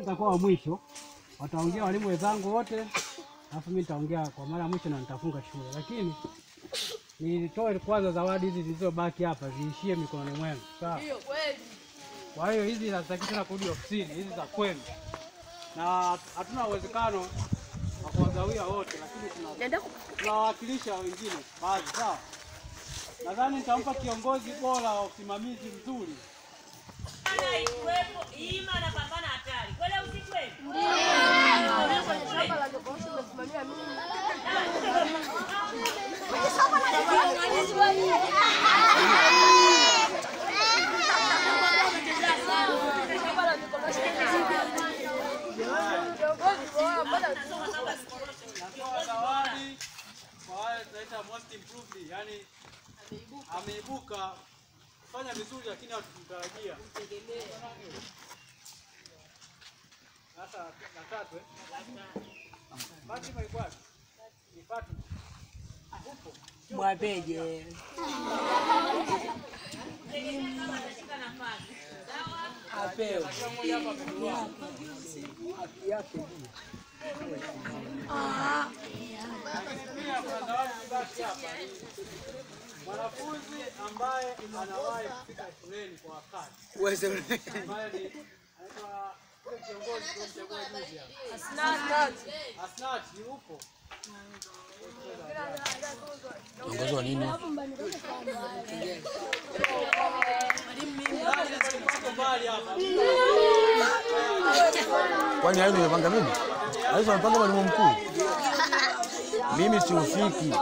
Nitakuwa wa mwisho. Wataongea walimu wenzangu wote. Alafu mimi nitaongea kwa mara ya mwisho na nitafunga shule. Lakini nitoe kwanza zawadi hizi zilizobaki hapa ziishie mikononi mwenu. Sawa? Ndio kweli. Kwa hiyo hizi hazitaki tena kurudi ofisini, hizi za kwenu. Na hatuna uwezekano wa kuwagawia wote, lakini tunawakilisha wengine baadhi, sawa? Nadhani nitampa kiongozi bora wa usimamizi mzuri. Ana ikiwepo ima na pambana hatari. Kweli au si kweli? Ndio. Shamba la Jokoshi nimesimamia mimi. Shamba la Jokoshi kiongozi bora mbona Natoa zawadi kwa wale tunaita most improved, yani ameibuka kufanya vizuri lakini hatukumtarajia. Sasa la tatu Fatima yuko wapi? Ni Fatima. Upo? Mwapeje. Tegemea kama atashika nafasi. Sawa? Apewe. Mmoja hapa amenunua. Haki yake. Lakini pia kuna zawadi zibaki hapa. Mwanafunzi ambaye anawahi kufika shuleni kwa wakati. Uweze. Ambaye ni anaitwa yule kiongozi tulimchagua juzi hapa. Asnat yupo. Kiongozi wa nini? Yuko mbali hapa. Kwani hayo nimepanga mimi? Hayo amepanga mwalimu mkuu. Mimi sihusiki.